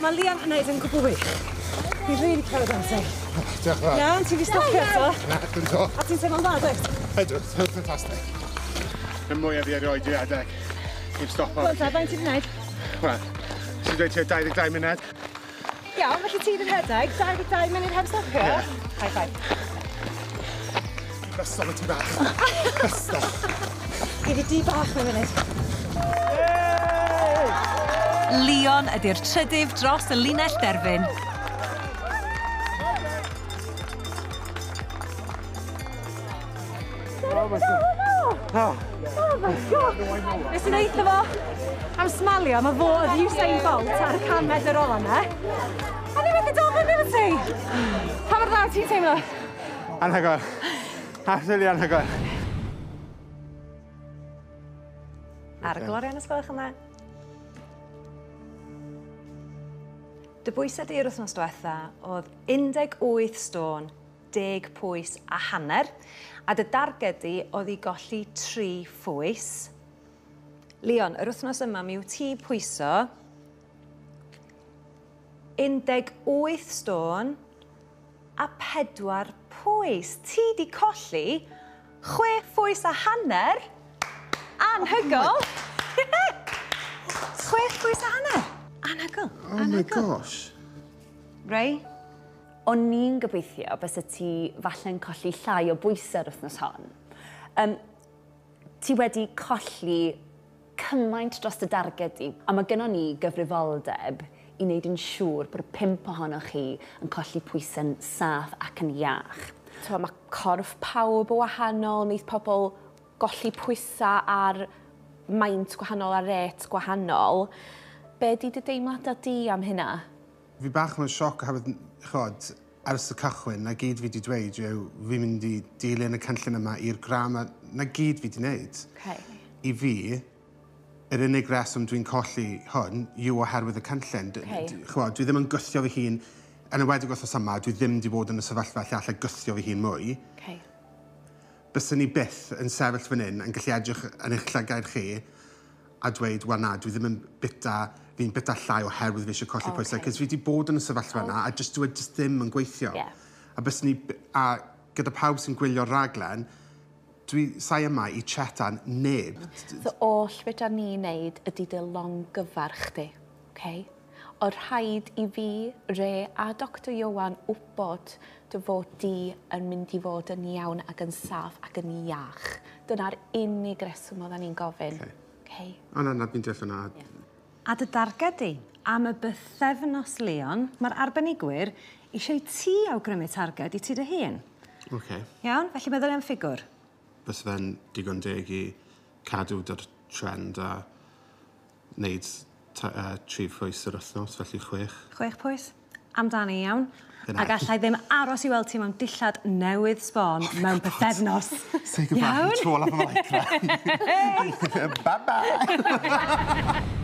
Mae Leon yn neud yn gwbl wych. Fi'n rili proud o ti. Diolch yn fawr. Iawn, ti 'di stopio eto. Na, dim 'to. A ti'n teimlo'n dda, dwyt? Ydw, ffantastig. Y mwyaf fi erioed 'di redeg. Heb stopo. Wel te, faint ti 'di neud? Wel, ti'n dweud tua 22 munud. Iawn, felly ti 'di rhedeg 22 munud heb stopio? Ie. High five. Bysol y ti bach. Bysol. Gei di di bach mewn munud. Leon ydy'r trydydd dros y linell derfyn. Oh my god! Oh my god! Nes i ddeutha fo am smalio, mae fo oedd Usain Bolt ar y 100 medr ola 'na. A ni methu dal fyny efo ti! Pa mor dda wyt ti'n teimlo? Anhygoel. Absolutely anhygoel. Ar y glorian os gwelwch yn dda. Dy bwysau di yr wythnos diwetha oedd 18 stôn, 10 pwys a hanner, a dy darged di oedd i golli 3 phwys. Leon, yr wythnos yma mi wyt ti pwyso 18 stôn a 4 pwys. Ti di colli 6 phwys a hanner. Anhygoel! 6 phwys a hanner. Anhygoel. Oh my gosh. Ray? O'n i'n gobeithio bysa ti falle'n colli llai o bwysau'r wythnos hon. Ti wedi colli cymaint dros dy darged di, a mae gynnon ni gyfrifoldeb i wneud yn siŵr bod y 5 ohonoch chi yn colli pwysau'n saff ac yn iach. Mae corff pawb yn wahanol, wneith pobl golli pwysau ar maint gwahanol a rêt gwahanol. Be di dy deimladau di am hynna? Fi bach mewn sioc oherwydd, chod, ers y cychwyn, na gyd fi wedi dweud yw fi'n mynd i dilyn y cynllun yma i'r gram a na gyd fi wedi wneud. I fi, yr unig reswm dwi'n colli hwn yw oherwydd y cynllun. Ch'mod, dwi ddim yn gwthio fy hun, yn enwedig wythnos yma, dwi ddim wedi bod yn y sefyllfa lle allai gwthio fy hun mwy. Byswn ni byth yn sefyll fan hyn yn gallu edrych yn eich llygaid chi a dweud, wel na, dwi ddim yn bita, fi'n bita llai oherwydd fi eisiau colli pwysau, cos fi wedi bod yn y sefyllfa yna a just, dwi just ddim yn gweithio. A byswn ni, a gyda pawb sy'n gwylio'r raglen, dwi sai yma i chetan neb. So oll fedra ni wneud ydy dy longyfarch di, okay? O rhaid i fi, Ray a Dr Iwan wybod dy fod di yn mynd i fod yn iawn ac yn saff ac yn iach. Dyna'r unig reswm oedden ni'n gofyn. Okay. O na, na, fi'n deall hwnna. A dy darged di, am y bythefnos Leon, mae'r arbenigwyr eisiau ti awgrymu targed i ti dy hun. Iawn, felly meddwl am ffigwr. Bysa fe'n digon deg i cadw dy'r trend a wneud 3 phwys yr wythnos, felly 6. 6 pwys. Amdani, iawn. Dyna. Ac allai ddim aros i weld ti mewn dillad newydd sbon mewn pythefnos. Say goodbye. Iawn? Tro olaf am lycra. Bye-bye.